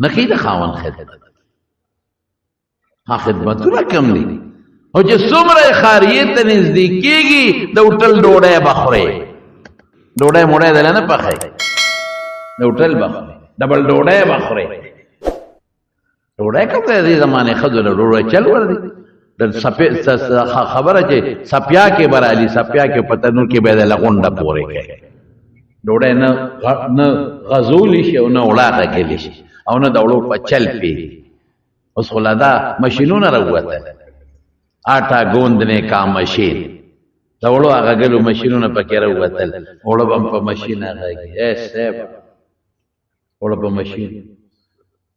نه کوي د خاوند خدمت. ها خدمتونه کم دي، او چې څومره ښاریې ته نږدې کېږي د هوټل ډوډۍ به خورې، ډوډۍ موډۍ دله نه پخوي، د هوټل به خورې، ډبل ډوډۍ به خورې. ډوډۍ کوم ځای دې زمانې ښځو له ډوډۍ چل ور دي. د سپې خبره چې سپیا کې به رالي، سپیا کې په تنور کې به یې له غونډه پورې کوي. ډوډۍ نه نه غځولی شي او نه وړه غږلی شي او نه د وړو په چل پیږي. اوس خو لا دا مشینونه راووتل، آټا ګوندنې کا مشین، د وړو هغه ګلو مشینونه پکې راووتل، اوړه به هم په مشین غږي. ای صاحب، اوړه په مشین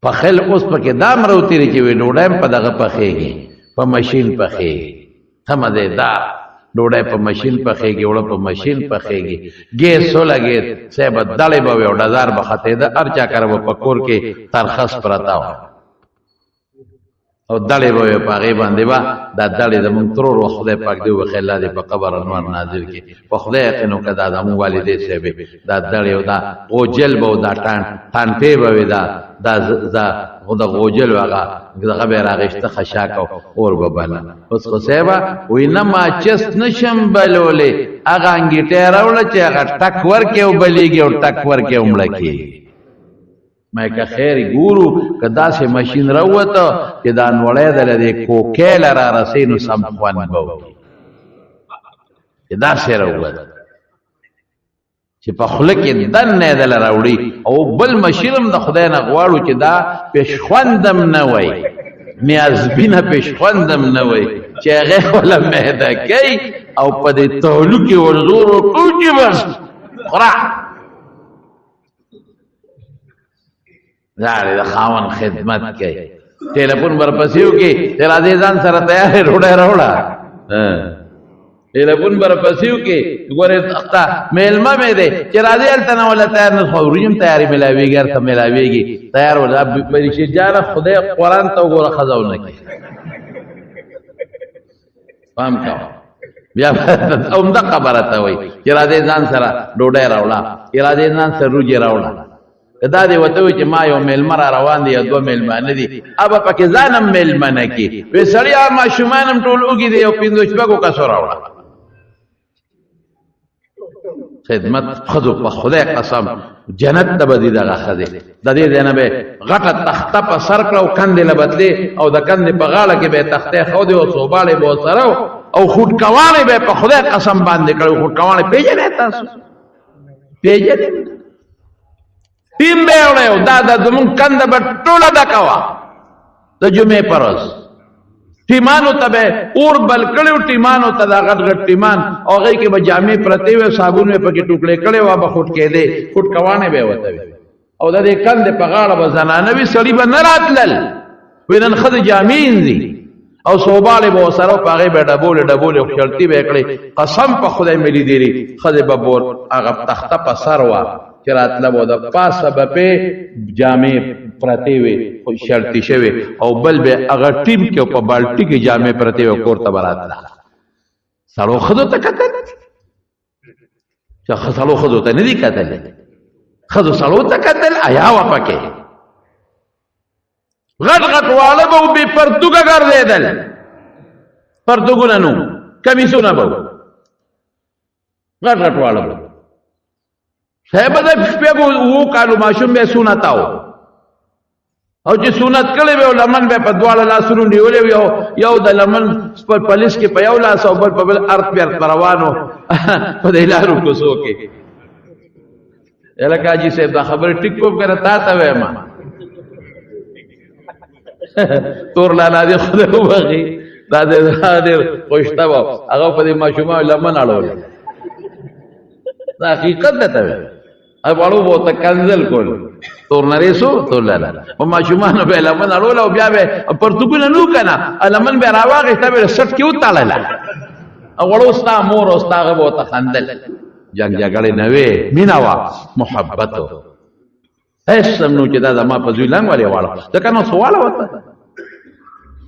پخل اوس پکې دا هم راوتلي چې وي ډوډۍ هم په دغه پخېږي، په مشین پخېږي. ښه مزه دا ډوډۍ په مشین پخېږي، اوړه په مشین پخېږي. ګیس ولګېد صاحب، دړې به وې او ډزار به ختېده، هر چا کره به په کور کې ترخس پرته وه او دړې به وې، په هغې باندې به دا دړې زموږ ترور وه. خدای پاک دې وبخښي، الله دې په قبر انوار نازل کړي. په خدای یقین وکړه دا زموږ والدې صاحبې دا دړې او دا غوجل به او دا ټانټې به وې، دا دا دا د غوجل هغه دغه به یې راغېسته خشاک او اور به بله. اوس خو صاحبه وایي نه ما چست نه شم بلولی، هغه انګیټی راوړه چې هغه ټک ورکې او بلېږي او ټک ورکې او مړه کېږي. ما که خیر ګورو که داسې ماشین راووته چې دا نوړی د له دې کوکې له را رسې نو سم خوند به وکړي، چې داسې راووته چې په خوله کې دننه یې دله راوړي. او بل ماشین هم د خدای نه غواړو چې دا پېشخوند هم نه وای، نیازبینه پېشخوند هم نه وای، چې هغې وله میده کوي او په دې تولو کې ورزور وکړو چې بس خوره. ځاړې د خاوند خدمت کوي، ټلیفون ورپسې وکړي چې راځې ځان سره تیار یې، ډوډۍ راوړه. ټلیفون ورپسې وکړي، ګورې ستا مېلمه مې دی چې راځې هلته نه وله تیار نه، خو وریجې هم تیارې میلاویږي، هر څه میلاویږي تیار وله. بریشي جانه خدای قرآن ته وګوره، ښځه ونه کړي. پام کوه، بیا همدغه خبره ته وایي چې راځې ځان سره ډوډۍ راوړه، چې راځې ځان سره روجې راوړه. دا دی وته وی چې ما یو میلمه را روان دی یا دوه میلمانه دي، ابا پکې ځان هم میلمه نه کړي. وی سړی ماشومان هم ټول وږي دي، یو پنځو شپږو کسو راوړه. خدمت ښځو په خدای قسم جنت ته به ځي دغه ښځې. د دې ځای نه به غټه تخته په سر کړه او کندې له به تلې او د کندې په غاړه کې به یې تختې ښودې او څوباړې به ورسره او خوټکواڼې به یې په خدای قسم باندې کړې. خوټکواڼې پېژنئ تاسو؟ پېژنئ؟ ټیم به یې وړی او دا د زمونږ کنده به ټوله ډکه وه د جمعې پر ورځ. ټیمانو ته به اور بل کړی و، ټیمانو ته دا غټ غټ ټیمان، او هغې کې به جامې پرتې وې، صابون به پکې ټوکړې کړی وه، به خوټ کېدې، خوټ کوانې به یې ورته وې. او د دې کندې په غاړه به زنانه وي، سړي به نه راتلل، وایي نن ښځې جامې اینځي او صوباړې به ورسره په هغې به ډبولې ډبولې او شړتي به یې کړې. قسم په خدای مې لیدلي ښځې به بور هغه تخته په سر وه چې راتله به د پاسه به پې جامې پرتې وې خو شړتي شوې، او بل به هغه ټیم کې په بالټي کې جامې پرتې وې، کور ته به راتله. سړو ښځو ته کتل چې سړو ښځو ته نه دي کتلی، ښځو سړو ته کتل، حیا وه پکې. غټ غټ واړه به بې پرتوګه ګرځېدل، پرتوګونه نو کمیسونه به غټ غټ واړه به. صاحب د شپږو اوو کالو ماشوم به سنتاو، او چې سنت کړی وي او لمن به په دواړه لاسونو نیولې وي، او یو د لمن پر پلیس کې په یو لاس او بل په بل ارت پرت روانو په دې لارو کوڅو کې. الکه حاجي صاحب دا خبره ټیک کوم کنه، تا ته وایم تور لالا دې خدای وبخښي، دا دې ډېر خوشته و، هغه په دې ماشومانو لمن اړول، دا حقیقت ده ته وایم. واړو به ورته کنځل کول، تور نری سو تور لالا په ماشومانو به لمن اړول، او بیا به پرتوګونه نو که نه لمن به راواخېسته به سټ کې وتړله، او وړو ستا مور او ستا هغه به ورته خندل. جنگ جګړې نه وې، مینه وه، محبت و، هېڅ هم نو چې دا زما په زوی لنګ ولې واړه، ځکه نو سواله ورته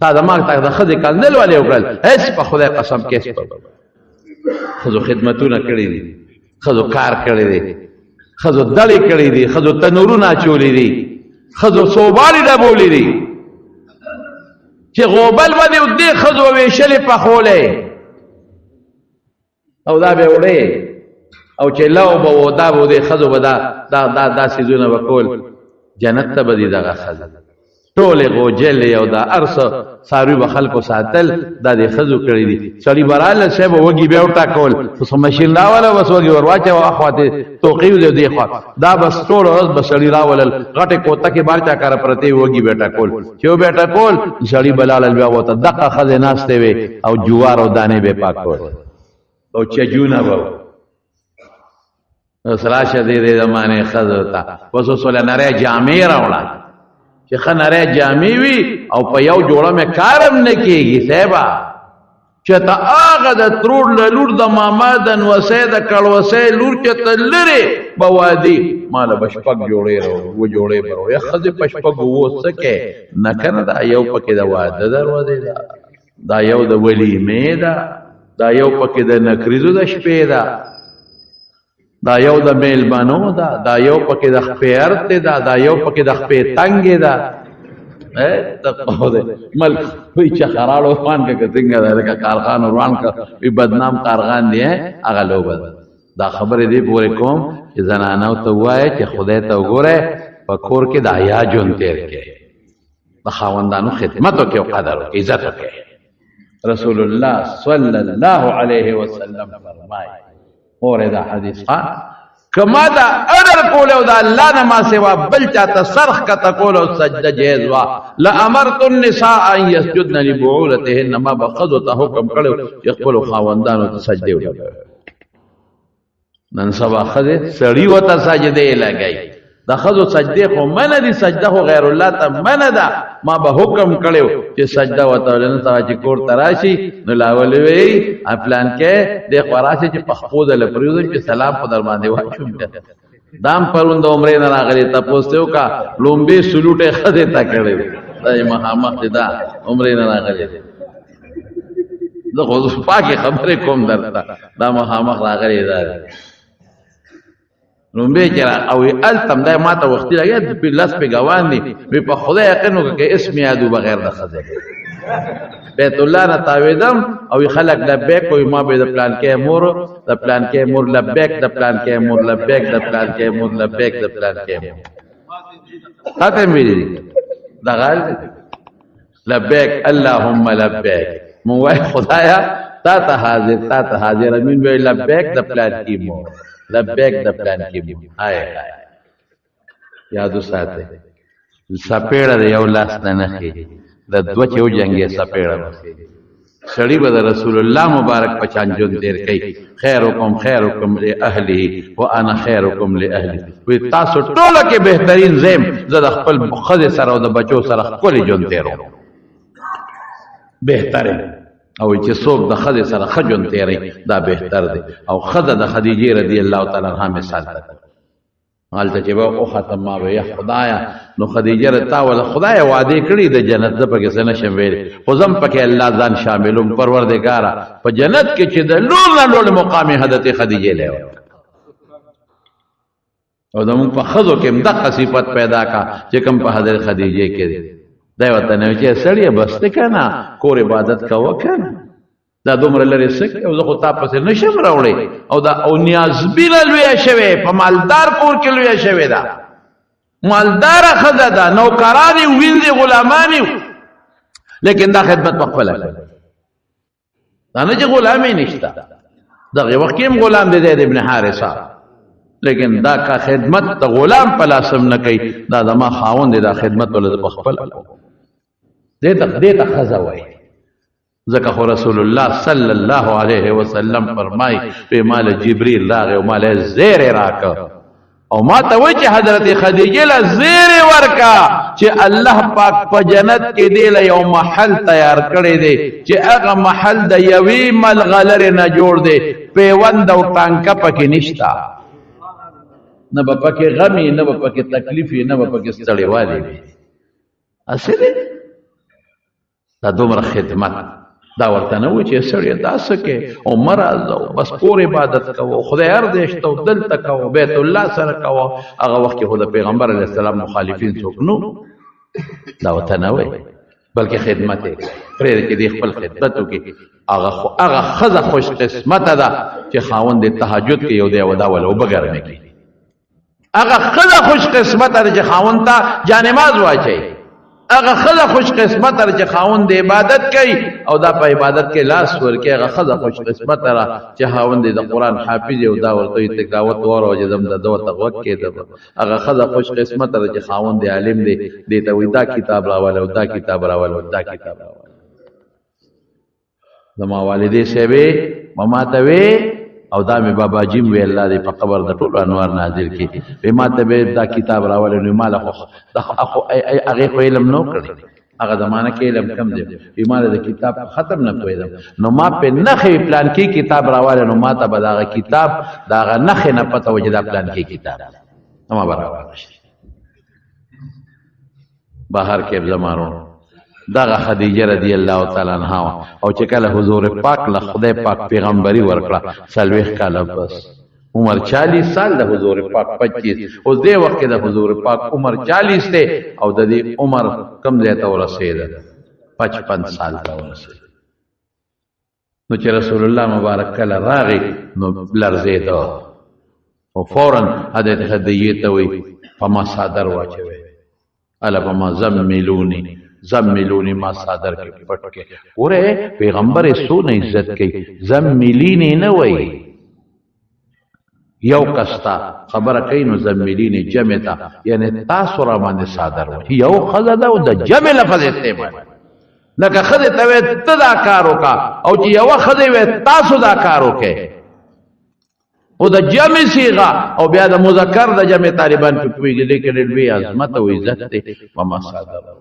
تا زما ته د ښځې کنځل ولې وکړل؟ هېڅ په خدای قسم کېس په ښځو خدمتونه کړي دي، ښځو کار کړی دی، ښځو دړې کړي دي، ښځو تنورونه اچولي دي. ښځو څوبالې ډبولې دي چې غوبل به دې دې ښځو ویشلې پخولې او دا به وړې او چې لو به و دا به دې ښځو به دا دا دا دا څیزونه به کول. جنت ته به دي دغه ښځه ټولې غوجلې او دا هر څه څاروي به خلکو ساتل، دا دې ښځو کړي دي. سړي به راغله صاحب وږي بیا وټاکول، اوس مشین راوله بس وږي ور واچوه اخوا ته توقي دی دې خوا، دا بس ټوله ورځ به سړي راولل، غټې کوتکې به هر چا کره پرتې وږي به ټکول، چې وبه ټکول سړي به لاړل بیا ورته دقه ښځې ناستې وې او جوار او دانې به یې پاکول او چجونه به. اوس راشه دې دې زمانې ښځو ته اوس اوس له نری جامې راوړه چې ښه نری جامې وي او په یو جوړه مې کار هم نه کېږي صاحبه، چې ته هغه د ترور له لور د ماما د نوسۍ د کړوسۍ لور چې ته لرې به وادي ما له به شپږ جوړې راوړو، اووه جوړې به راوړو. یا ښځې په شپږ اوو څه کوې؟ نه که نه، دا یو پکې د واده دروازې ده، دا یو د ولیمې ده، دا یو پکې د نکریزو د شپې ده، دا یو د میلمنو ده، دا یو پکې د خپې ارتې ده، دا یو پکې د خپې تنګې ده. ملک وی چې خراړو روان که څنګه ده لکه کارخان روان که وی بدنام کارغان دی هغه لوبه ده. دا خبرې دې پورې کوم چې زنانو ته ووایه چې خدای ته وګوره په کور کې د حیا ژوند تېر کړي، د خاوندانو خدمت وکړي او قدر وکړي، عزت وکړي. رسول الله صلی الله علیه وسلم فرمایي، اوره دا حدیث ها، کما دا اډر کول او دا الله نه ما سوا بل چاته سرخ کته کول او سجده جایز وا، لامرت النساء ان يسجدن لبعولتهن، ما بخذ ته حکم کړو چې خپل خاوندانو ته سجده ولګوي. نن سبا ښځې سړي ورته سجدې لګوي، د ښځو سجدې خو منع دي، سجده خو غیر الله ته منع ده. ما به حکم کړی چې سجده ورته ولې نن سبا چې کور ته راشي نو لا ولې وایي پلانکی دی خو راشي چې په خپو دله پرېوځم چې سلام خو در باندې واچوم. دا هم پرون د عمرې نه راغلی، تپوس ترې وکړه، لومبی سلوټ یې ښځې ته کړی دی، دا یې مخامخ دی، دا عمرې نه راغلی دی. زه خو پاکې خبرې کوم درته، دا مخامخ راغلی دا دی لومبی چې را او هلته هم دا ما ته وختي راغی، په لس پې ګوان دي، وی په خدای یقین وکړه که اسم یادو بغیر د ښځې بیت الله نه تاوېدم او خلک لبیک وایي، ما به د پلانکې مور د پلانکې مور لبیک د پلانکې مور لبیک د پلانکې مور لبیک د پلانکې مور، تا ته هم ویلي دي دغه لبیک اللهم لبیک. مونږ وایي خدایا تا ته حاضر، تا ته حاضر، امین وایي لبیک د پلانکې مور لبیک د پلانکې مور. هاي هاي یاد وساتئ، څپېړه د یو لاس نه نه خېږي، د دوه چې وجنګې څپېړه به خېږي. سړي به د رسول الله مبارک په چان ژوند تېر کوي، خیرکم خیرکم لأهله وانا خیرکم لأهلي، وی تاسو ټولو کې بهترین زیم، زه د خپل ښځې سره او د بچو سره ښکلی ژوند تېروم، بهتر. او چې څوک د ښځې سره ښه ژوند تېروي دا بهتر دی. او ښځه د خدیجې رضی الله تعالی عنها مثال ده. هلته چې به وختم ما به یا خدایا، نو خدیجه را تا ول خدای وعده کړی د جنت، زه پکې څه نشم ویلی، خو زه هم پکې الله ځان شاملوم. پروردګاره په جنت کې چې د لوړ نه لوړ مقام حضرت خدیجې له او زموږ په ښځو کې هم دغه صفت پیدا کا چې کوم په حضرت خدیجې کې دی. دی ورته نه چې سړیه بس دی که نه، کور عبادت کوه که نه، دا دومره لرې څه کوې، او زه خو تا پسې نشم راوړی. او دا او نیازبینه لویه شوې، په مالدار کور کې لویه شوې ده، مالداره ښځه ده، نوکران یې وینځي، غلامان یې، لیکن دا خدمت په خپله کوي. دا نه چې غلام یې نشته، دغه وخت کې هم غلام دی زید ابن حارثه، لیکن دا کا خدمت د غلام په لاس هم نه کوي، دا زما خاوند دی، دا خدمت ول زه په خپله کوم. دې ته ښځه وایي. ځکه خو رسول الله صلی الله علیه وسلم فرمای په مال جبرئیل راغی او مال زیر راک او ما ته وای چې حضرت خدیجه له زیر ورکا چې الله پاک په جنت کې دی له یو محل تیار کړی دی چې هغه محل د یوې ملغلرې نه جوړ دی، پیوند او ټانکه پکې نشته، نه به پکې غمي، نه به پکې تکلیف، نه به پکې ستړیوالی وي. هسې دی دا دومره خدمت. دا ورته نه و چې سړی دا څه کې او مه راځه او بس کور عبادت کوه، خدای هر ځای شته او دلته کوه، بیت الله سره کوه. هغه وخت کې خو د پیغمبر علیه السلام مخالفین څوک نو، دا ورته نه وایي، بلکې خدمت یې کوي. پرېږده چې دی خپل خدمت وکړي. هغه خو هغه ښځه خوش قسمته ده چې خاوند یې تهجد کوي او دی ودا وله اوبه ګرمې کړي. هغه ښځه خوش قسمته ده چې خاوند ته جانماز واچوي. هغه ښځه خوش قسمته ده چې خاوند د عبادت کوي او دا په عبادت کې لاس ورکوي. هغه ښځه خوش قسمته ده چې خاوند د قرآن حافظ او دا ورته وایي تلاوت واوره چې زم د ده ورته غوږ کښېږدم. هغه ښځه خوش قسمته ده چې خاوند د عالم دی، دې ته وایي دا کتاب راوله او دا کتاب راوله او دا کتاب راوله. زما والدې صاحبې ما ته وی او دا مې بابا جیم وی، الله دې په قبر د ټولو انوار نازل کړي، وی ما ته به دا کتاب راولې. نو ما له خو هغې خو علم نه کړی، هغه زمانه کې علم کم دی، وی ما د کتاب ختم نه پوهېدم، نو ما په نښې پلان کې کتاب راولې، نو ما ته به دغه کتاب د هغه نښې نه پته و چې دا پلان کې کتاب دی، نو ما به راواخیست. بهر کې زمانو دغه خدیجه رضی الله تعالی عنها او چې کله حضور پاک له خدای پاک پیغمبري ورکړه 40 کاله بس عمر 40 سال د حضور پاک 25، اوس دې وخت کې د حضور پاک عمر 40 دی او د دې عمر کم ځای ته ورسېده؟ 55 سال ته ورسېده. نو چې رسول الله مبارک کله راغی نو لرزېده او فورا حضرت خدیجې ته وایي په ما څادر واچوي، اله په ما زملوني زملوني، ما څادر کې پټ کې. ګوره پیغمبر یې څونه عزت کوي، زملیني نه وایي، یو کس ته خبره کوي نو زملیني جمع ته، یعنی تاسو را باندې څادر واچوي. یو ښځه ده او د جمع لفظ استعمال، لکه ښځې ته وایي ته دا کار وکړه، او چې یوه ښځې وایي تاسو دا کار وکړئ، او د جمع صیغه او بیا د مذکر د جمع طالبان په پوهېږي، دې کې ډېر لوی عظمت او عزت دی. په ما څادر واچوه،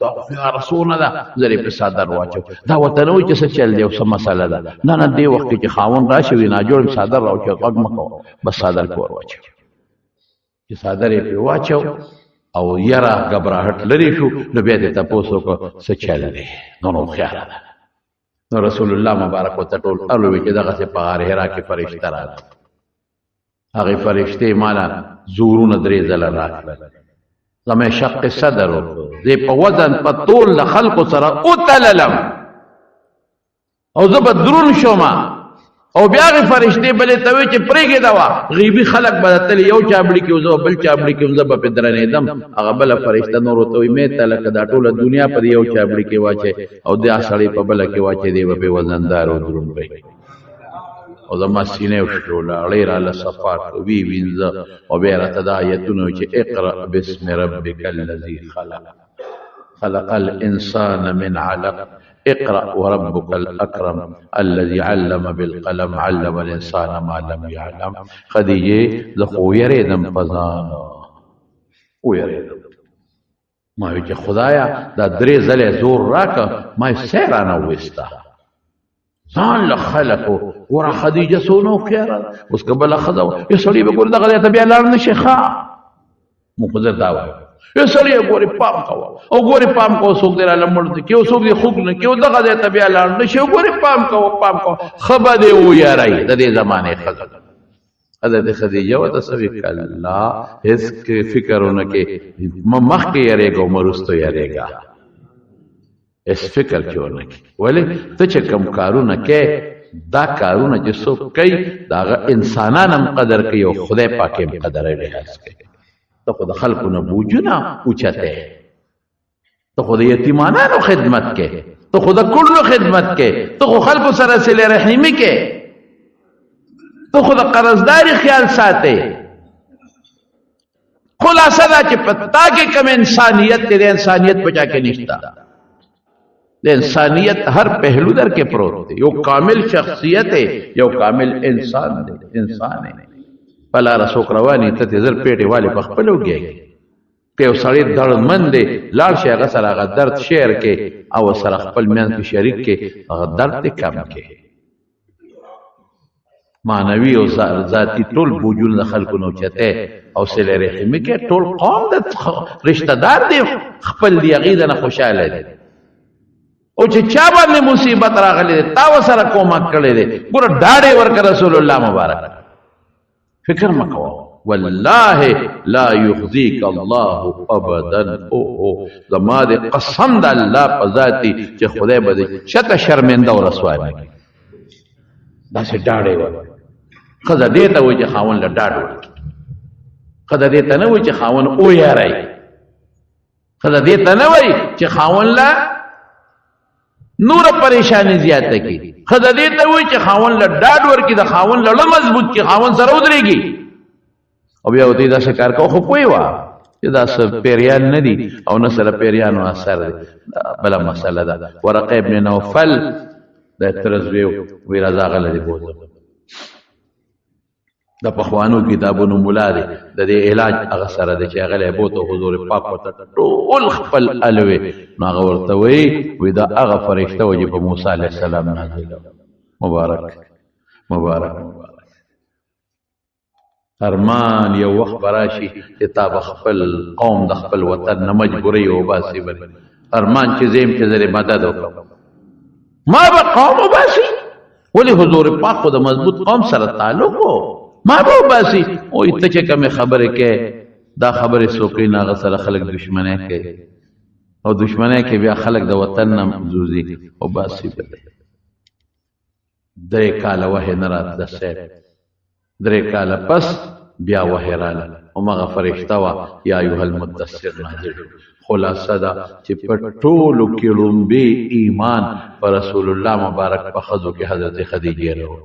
دا خو یا رسونه ده، زه یې په څادر واچوم. دا ورته نه وایي چې څه چل دی او څه مسله ده، نه نه، دې وخت کې چې خاوند راشي وي ناجوړ یم، څادر راوچوه، غږ مه کوه، بس څادر پې ور واچوه. چې څادر یې پرې واچو او یره ګبراهټ لرې شو، نو بیا دې تپوس وکړو څه چل دی، نو نو هوښیاره ده. نو رسول الله مبارک ورته ټول الوی چې دغسې په غار حرا کې فرشته راغله، هغې فرشتې ماله زورونه 3 ځله راکړل، زما یې شق صدر وکړو، زه په وزن په تول له خلکو سره وتللم او زه به درون شوم. او بیا هغې فرشتې بلې ته وایي چې پرېږې دا وه، غیبي خلک به تلي، یو چا مړي کړي زه به بل چا مړي کړم، زه به پرې درنېدم. هغه بله فرشته نورو ته وایي مې ته لکه دا ټوله دنیا په دې یو چا مړي کې واچوي او دا سړی په بله کې واچوي، دی به پرې وزندار او درون وي. او زما سینه وشلوله، اړې راله صفا کړه، ویې وینځه او بیا راته دا آیتونه وایي چې اقرأ باسم ربک الذي خلق خلق الإنسان من علق اقرأ وربك الأكرم الذي علم بالقلم علم الإنسان ما لم يعلم. خدیجې زه خو ویرېدم په ځان، ویرېدم، ما وی چې خدایا دا 3 ځلې زور راکړه، ما یې څه رانه وویسته ځان له خلکو. ګوره خدیجه څونه هوښیاره ده، اوس که بله ښځه وه یو سړی به ګورې دغه ځای ته بیا لاړ نه شي، ښه مونږ خو زه دا وایم، یو سړی ګورې پام کوه او ګورې پام کوه، څوک دې راله مړ نه کړي او څوک دې خوږ نه کړي او دغه ځای ته بیا لاړ نه شي، ګورې پام کوه پام کوه، ښه به دې ویاروي د دې زمانې ښځه. حضرت خدیجه ورته څه ویل؟ کلا، هېڅ فکر ونه کړې، مه مخکې یریږه او مه وروسته یریږه، هېڅ فکر کې ونه کړې. ولې ته چې کوم کارونه کوې دا کارونه چې څوک کوي د هغه انسانان هم قدر کوي او خدای پاک هم قدر لحاظ کوي. ته خو د خلکو نه بوجونه اوچتې، ته خو د یتیمانانو خدمت کې، ته خو د کلو خدمت کې، ته خو خلکو سره صله رحمي کې، ته خو د قرضداري خیال ساتې. خلاصه دا چې په تا کې کوم انسانیت دی، د انسانیت په چا کې نشته. د انسانیت هر پهلو در کې پروت دی. یو کامل شخصیت دی، یو کامل انسان دی، انسان دی. په لاره څوک روان یې، ته ترې زر پېټې والې په خپله وږېږې. که یو سړی دردمن دی، لاړ شي هغه سره هغه درد شیر کې او سره خپل منځ کې شریک کې، هغه درد دې کم کې. معنوي او ذاتي ټول بوجونه د خلکو نه اوچته او صله رحمي کې ټول قوم د رشته دار دی، خپل دی، هغې نه خوشحاله دی. او چې چا باندې مصیبت راغلی دی تا ورسره کومک کړی دی، ګوره ډاډ یې ورکړ رسول الله مبارک. فکر مه کوه، والله لا یخزیک الله ابدا. او او زما د قسم د الله په ذاتي چې خدای به دې چته شرمنده او رسوا نه کړي. داسې ډاډ یې ورکړ. ښځه دې ته وایي چې خاوند له ډاډ ورکړي، ښځه دې ته نه وایي چې خاوند ویاروي، ښځه دې ته نه وایي چې خاوند له نور پریشانی زیاته کړي، ښځه دې ته وایي چې خاوند له ډاډ ورکړي، د خاوند له مضبوط کړي، خاوند سره ودرېږي. او بیا ورته داسې کار کوه، خو پوه وه چې دا څه پیریان نه دي او نه سره پیریانو اثر دی. بله مسله ده. ورقه ابن نوفل د تره زوی وی راځه غله دې بوځم، د پخوانو کتابونو مولا دی، د دې علاج هغه سره دی چې هغه له بوته حضور پاک ورته ټول خپل الوی. نو هغه ورته وایي، وایي دا هغه فرشته وه چې په موسی علیه السلام نازله. مبارک مبارک مبارک. ارمان یو وخت به راشي چې تا به خپل قوم د خپل وطن نه مجبوري وباسي. بلې ارمان چې زه یم چې زه مدد وکړم، ما به قوم وباسي. ولې حضور پاک خو د مضبوط قوم سره تعلق و، ما به وباسي. او ته چې کومې خبرې کوې دا خبرې څوک کوي؟ نه هغه سره خلک دښمنۍ کوي، او دښمنۍ کې بیا خلک د وطن نه ځوځي، وباسي به دی. 3 کاله وحې نه راتله صاحب، 3 کاله پس بیا وحې راله، همغه فرشته وه یا ایها المدثر نازل شو. خلاصه ده چې په ټولو کې ړومبی ایمان په رسول الله مبارک په ښځو کې حضرت خدیجې راوړ،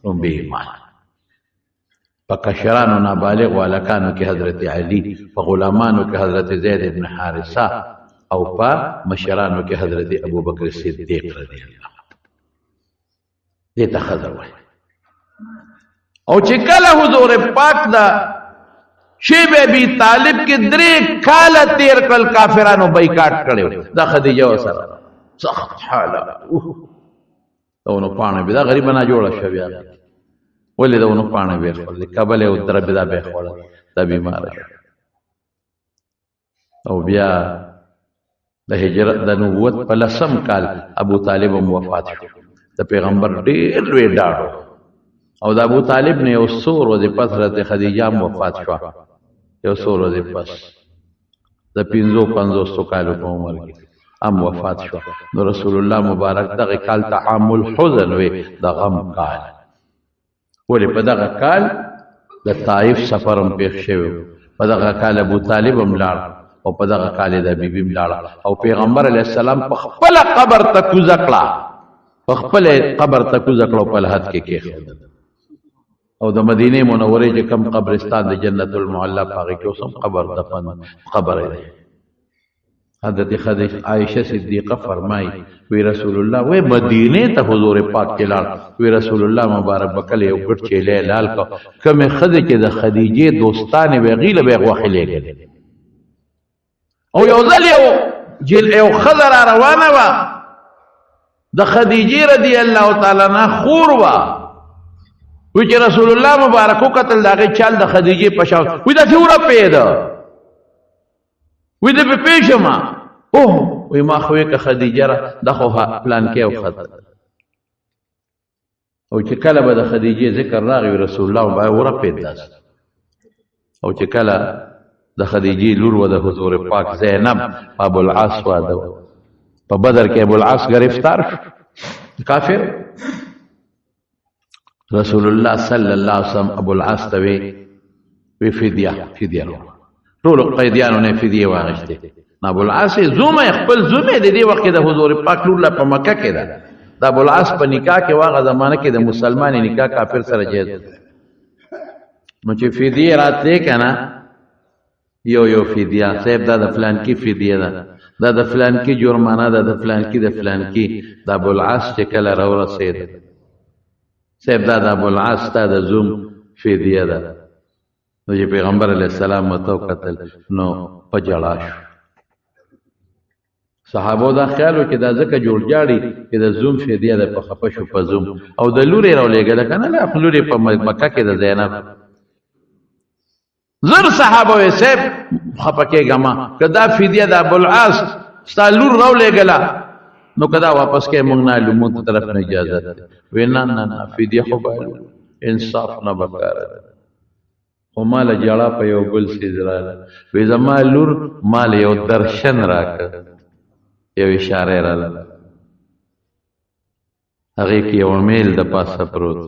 ړومبی ایمان. په کشرانو نابالغ هلکانو کې حضرت علی، په غلامانو کې حضرت زید ابن حارثه، او په مشرانو کې حضرت ابوبکر صدیق رضی الله. دې ته ښځه وایي. او چې کله حضور پاک دا شیب ابي طالب کې 3 کاله تیر کړل، کافرانو بایکاټ کړو دا خدیجه وسره سخت حالت. دا ونو پاڼه به دا غریبه نه جوړه شوه، بیا ولې دا ونو پاڼه به خوړلې، کبلې او دربې دا به خوړل، دا بیماره شو. او بیا د هجرت د نبوت په 10 کال ابو طالب هم وفات شو. د پیغمبر ډېر لوی ډاډ و. او د ابو طالب نه یو څو ورځې پس حضرت خدیجه هم وفات شوه، یو څو ورځې پس د 55 کالو په عمر کې هم وفات شو. نو رسول الله مبارک دغه کال ته عام الحزن وی، د غم کال. ولې په دغه کال د طائف سفر هم پېښ شوی، په دغه کال ابو طالب هم لاړ، او په دغه کال د بیبي هم لاړه. او پیغمبر علیه السلام په خپله قبر ته کوزه کړه، په خپله قبر ته کوزه کړه، په لحد کې کېښودل. او د مدینې منورې چې کوم قبرستان د جنت المعلا په هغې کې اوس هم قبر دفن قبر دی. حضرت خدیجه عائشه صدیقه فرمای، وی رسول الله وی مدینه ته حضور پاک کې لاړ، وی رسول الله مبارک بکل یو ګټ چیلې لال کو، کومې ښځې چې د خدیجې دوستانې وې هغې له به یې غوښې لېږلې. او یو ځل یو جل یو ښځه را روانه وه، د خدیجې رضی الله تعالی عنها خور وه، وی چې رسول الله مبارک وکتل د هغې چال د خدیجې په شا، وی داسې ورپېده، وی زه پرې پوه شوم. اوه وی ما خو یې که خدیجه را دا خو پلان کې وختل. او چې کله به د خدیجې ذکر راغی رسول الله به ورپېد داسې. او چې کله د خدیجې لور وه د حضور پاک زینب په ابوالعاص واده وه، په بدر کې ابوالعاص ګرفتار شو کافر. رسول الله صلی الله علیه وسلم ابوالعاص ته وی وی فدیه، فدیه راوړه. ټولو قیدیانو نه فدیه واخیستې. ابوالعاص زومه خپل زومه د دې وخت د حضور پاک لور لا په مکه کې ده. د ابوالعاص په نکاح کې واغه زمانه کې د مسلمان نکاح کافر سره جایز. نو چې فدیه راتلې که نه، یو یو فدیه صاحب دا د فلان کې فدیه ده، دا د فلان کې جرمانه ده، د فلان کې د فلان کې. د ابوالعاص چې کله راورسېد صاحب دا د ابوالعاص ستا د زوم فدیه ده. نو چې پیغمبر علیه السلام ورته وکتل نو په ژړا شو. صحابو دا خیال و چې دا ځکه جوړ جاړي چې د زوم فدیه ده، په خفه شو په زوم. او د لور یې راولېږله که نه، لا خو لور یې په مکه کې د زینب. زر صحابه وې صاحب خفه کېږه ما، که دا فدیه د ابوالعاص ستا لور راولېږله نو کدا واپس کې مونږ نه لو، مونږ طرف نه اجازه ده. وی نه نه نه، فدیه خو بالو، انصاف نه بکار ده. خو مال جړه په یو بل څیز راله. وی زما لور مال یو درشن راکړ، یو اشاره راله، هغې کې یو میل د پاسه پروت.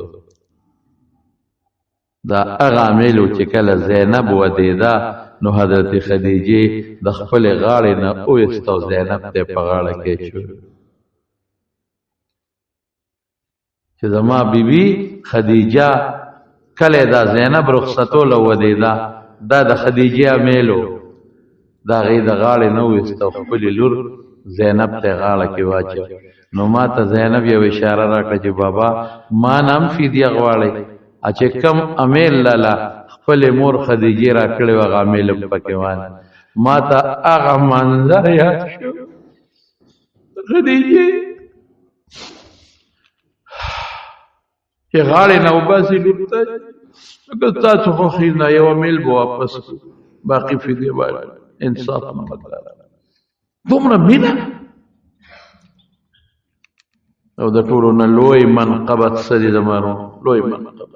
دا هغه میل و چې کله زینب ودېده نو حضرت خدیجې د خپلې غاړې نه وویسته او زینب ته یې په غاړه کې اچول، چې زما بیبي خدیجه کله دا زینب رخصتوله ودېده، دا د خدیجې امیل و، د هغې د غاړې نه وویسته او خپلې لور زینب ته یې غاړه کې واچوه. نو ما ته زینب یو اشاره راکړه چې بابا ما نه هم فدیه غواړئ، چې کم امیل لاله خپلې مور خدیجې راکړې وه، هغه امیل هم پکې وانه. ما ته هغه منظر یاد شو، خدیجې چې غاړې نه وباسي لور ته، که ستاسو خوښي نه یو امیل به واپس کړو، باقي فدیه باندې انصاف نه مکاره. دومره مینه او د ټولو نه لوی منقبت څه دی؟ زمانو لوی منقبت.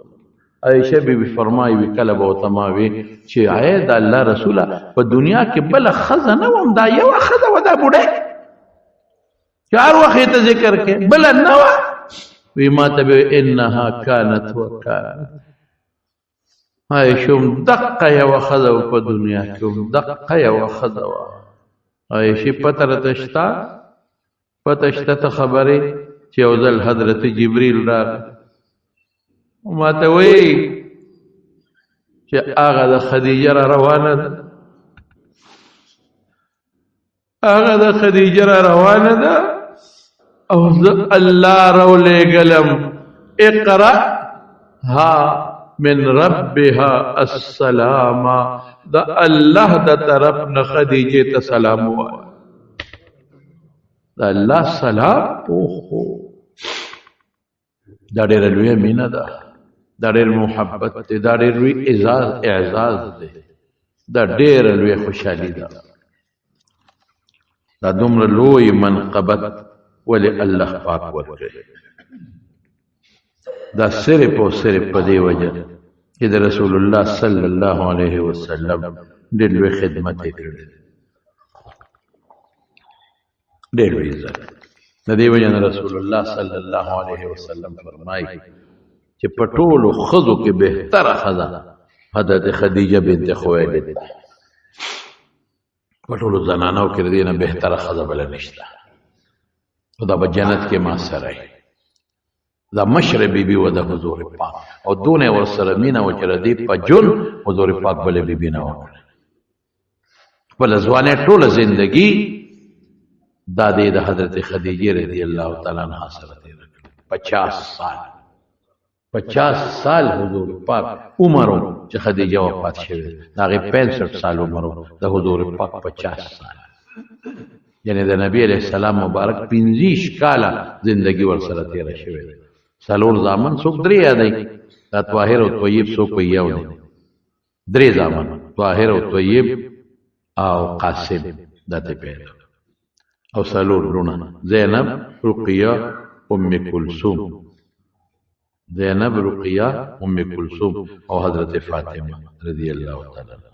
عایشه بی بی فرمایي وی کله به ورته ما وی چې ای د الله رسوله، په دنیا کې بله ښځه نه وم، دا یوه ښځه وه، دا بوډۍ چې هر وخت یې ته ذکر کړې، بله نه وه. وی ما ته به انها کانت وکانت. عایشه هم دقه یوه ښځه وه په دنیا کې، هم دقه یوه ښځه وه. عایشې پته راته شته، پته شته ته خبرې چې یو ځل حضرت جبریل راغی، ما ته وایي چې هغه د خدیجه را روانه ده، هغه د خدیجه را روانه ده او زه الله راولېږلم، اقرأ ها من ربها السلام، د الله د طرف نه خدیجې ته سلام ووایه. د الله سلام، اوهو دا ډېره لویه مینه ده، دا ډېر محبت دی، دا ډېر لوی اعزاز دی، دا ډېره لویه خوشحالي ده. دا دومره لوی منقبت ولې الله پاک ورکړي؟ دا صرف او صرف په دې وجه چې د رسول الله صلی الله علیه وسلم ډېر لوی خدمت یې کړی، ډېر لوی عزت. د دې وجه نه رسول الله صلی الله علیه وسلم فرمایي چې په ټولو ښځو کې بهتره ښځه حضرت خدیجه بنت خویلد ده. په ټولو زنانو کې د دې نه بهتره ښځه بله نشته، خو دا به جنت کې ما سره وي. دا مشره بیبي وه د حضور پاک، او دونه یې ورسره مینه وه چې د دې په ژوند حضور پاک بله بیبي نه وکړه. خپله ځوانۍ ټوله زندګي دا دی د حضرت خدیجې رضی الله تعالی عنها سره تېره کړه. 50 سال، 50 سال حضور پاک عمر و چې خدیجه وفات شوې ده، د هغې 65 سال عمر و، د حضور پاک 50 سال، یعنی د نبی علیه السلام مبارک 25 کاله زندگی ورسره تېره شوې ده. څلور زامن، څوک درې یادوي، دا طاهر او طیب څوک په یو دی، درې زامن طاهر او طیب او قاسم دا ته پیدا، او څلور لوڼه زینب، رقیه، ام کلثوم، زینب، رقیه، ام کلثوم او حضرت فاطمه رضی الله تعالی عنها،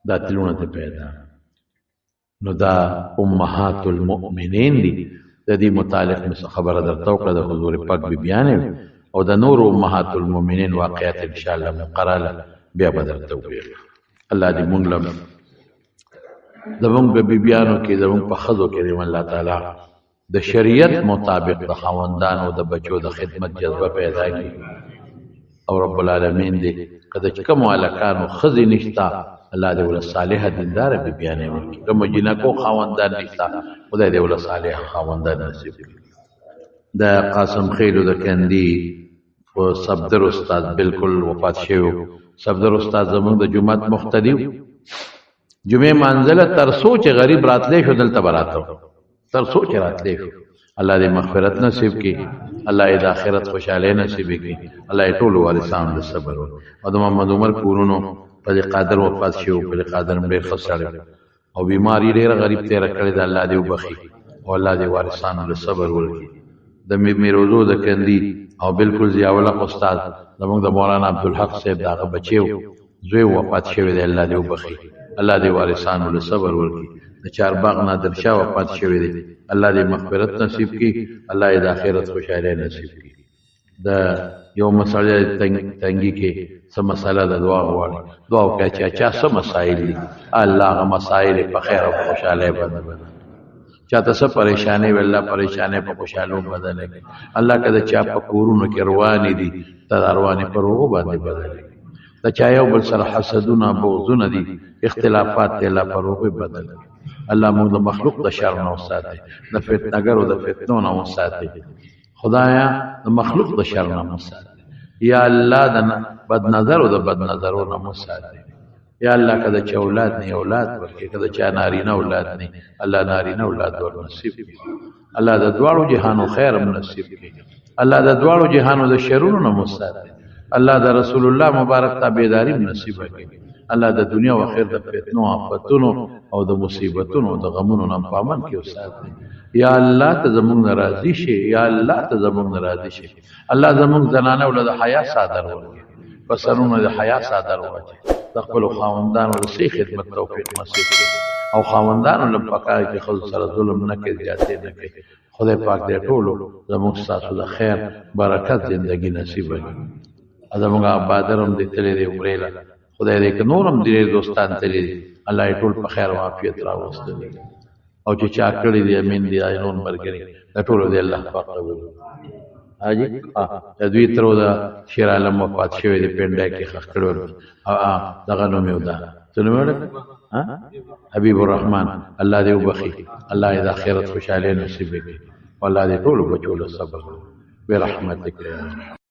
دا تلونه ته پیدا. نو دا امهات المؤمنین دي. د دې متعلق مې څه خبره درته وکړه، د حضور پاک بیبیانې وې، او د نورو امهات المؤمنین واقعات ان شاء الله مقرره بیا به درته ووایم. الله دې مونږ له زمونږ په بیبیانو کې، زمونږ په ښځو کې دې الله تعالی د شریعت مطابق د خاوندانو د بچو د خدمت جذبه پیدا کړي، او رب العالمین دې که د کومو هلکانو ښځې نشته الله دې وله صالحه دینداره بیبیانې ورکړي، کومو جینکو خاوندان نشته خدای دې وله صالحه خاوندان نصیب کړي. د قاسم خیلو د کندي په صفدر استاد بالکل وفات شوی و. صفدر استاد زموږ د جومات مقتدي و، جمعې منزله تر څو چې غریب راتلی شو دلته به راته، تر څو چې راتلی شو. الله دې مغفرت نصیب کړي، الله دې د آخرت خوشحالۍ نصیب کړي، الله دې ټولو وارثانو له صبر ورکړي. او د محمد عمر کورونو په دې قادر وفات شوی و، په دې قادر هم ډېر ښه سړی و، او بیماري ډېره غریب تېره کړې ده، الله دې وبخښي. او الله دې وارثانو له صبر ورکړي. د میروزو د کندي او بالکل ضیاءالحق استاد زموږ د مولانا عبدالحق صاحب د هغه بچیو زوی وفات شوی دی، الله دې وبخښي، الله دې وارثانو له صبر ورکړي. د چارباغ نادر شاه وفات شوی دی، الله دې مغفرت نصیب کړي، الله دې د آخرت خوشحالي نصیب کړي. د یو مسئله تنګي کې څه مسئله ده، دعا غواړي، دعا وکړه چې چا څه مسائل دي، الله هغه مسائل په خیر او خوشحالۍ بدل کړي. چاته څه پریشانې وي، الله پریشانې په خوشحالو بدل کړي. الله که د چا په کورونو کې روانې دي، ته د روانې په روغو باندې بدل کړي. د چا یو بل سره حسدونه بغضونه دي، اختلافات دی، الله په روغو بدل کړي. الله موږ د مخلوق د شر نه وساتي، د فتنهګرو د فتنو نه وساتي. خدایا د مخلوق د شر نه وساتي. یا الله د بد نظرو د بد نظرو نه وساتي. یا الله که د چا اولاد نه اولاد ورکړي، که د چا نارینه اولاد نه، الله نارینه اولاد ور نصیب کړي. الله د دواړو جهانو خیر هم نصیب کړي. الله د دواړو جهانو د شرونو نه وساتي. الله د رسول الله مبارک تابعداري هم نصیب کړي. الله د دنیا او آخرت د فتنو آفتونو او د مصیبتونو د غمونو نه په امن کې وساتي. یا الله ته زمونږ ناراضي شي، یا الله ته زمونږ ناراضي شي. الله زمونږ زنانه ول د حیا څادر ورکړي، په سرونو د حیا څادر واچي، د خپلو خاوندانو د صحیح خدمت توفیق نصیب کړي. او خاوندانو له پکار چې ښځو سره ظلم نه کوي، زیاتې نه کوي. خدای پاک دې ټولو زموږ ستاسو د خیر برکت زندگی نصیب کړي. زموږ بادر هم دې تللی دی عمرې له، خدای دې که نور هم ډېر دوستان تللي دي، الله یې ټول په خیر او عافیت راوستلي. او چې چا کړي دي امین دي، نور ملګري د ټولو دې الله پاک قبول کړي. حاجی د دوی ترو د شیر عالم وفات شوی دی، پنډه کې ښخ کړی دغه نوم یې ده، څه نوم یې؟ حبیب الرحمن. الله دې وبخښي، الله دې د آخرت خوشحالي نصیب کړي، الله دې ټولو بچو له صبر برحمتک یا رب.